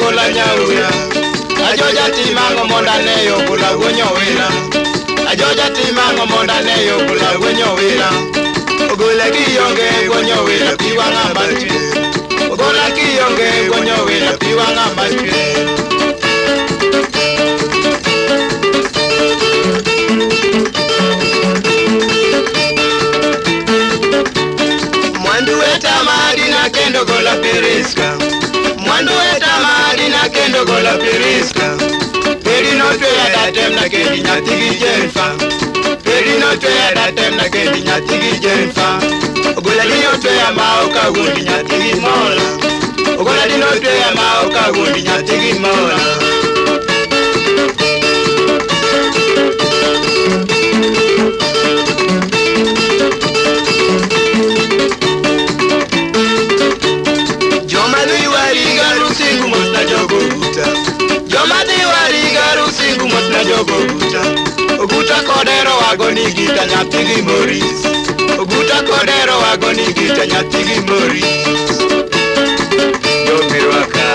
ogola nyauya. Ajoja timango monda ne ogola wuonyo wira. Ajoja timango monda ne ogola wuonyo wira. Ogola kionge wuonyo wira pi wang'a machwe. Ogola kionge wuonyo wira pi wang'a machwe. Mwandu eta madina kendo gola piriska. Mwandu eta madina kendo gola piriska. Peri no tweya datem na kendi nyathi gi Jennifer. Peri no tweya datem na kendi nyathi gi Jennifer. Ogola dino tweya ma ok awuondi nyathi gi Mola. Ogola dino tweya ma ok awuondi nyathi gi Mola. Joma dhi wariga rusingu mos na jogo buta. Joma dhi wariga rusingu mos na jogo buta. Oguta kodero wago ni gita nyathi gi Morris. Oguta kodero wago ni gita nyathi gi Morris. Jomirwaka.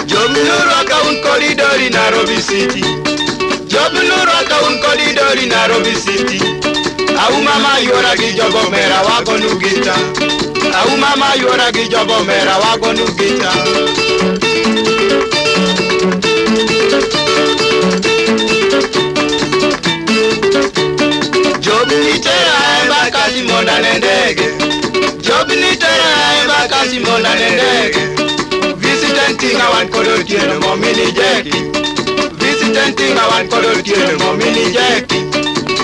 Jomnurwaka un kolidori Nairobi City. Jomnurwaka un kolidori Nairobi City. Auma ma yuora gi jogo mera wago nu gita. Auma ma yuora gi jogo mera wago nu gita. Job nitera embakasi monda ne ndege. Job nitera embakasi monda ne ndege. Visitant tinga wan kod otieno momini jeki. Visitant tinga wan kod otieno momini jeki.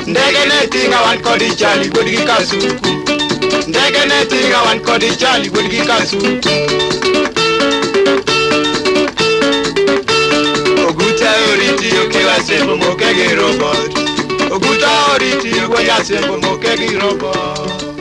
Ndege ne tinga wan kod ichali wuod gi kasuku. Ndege ne tinga wan kod ichali wuod gi kasuku. Oguta oriti okewa sembo moke gi robot. Oguta oriti wuod nyasembo moke gi robot.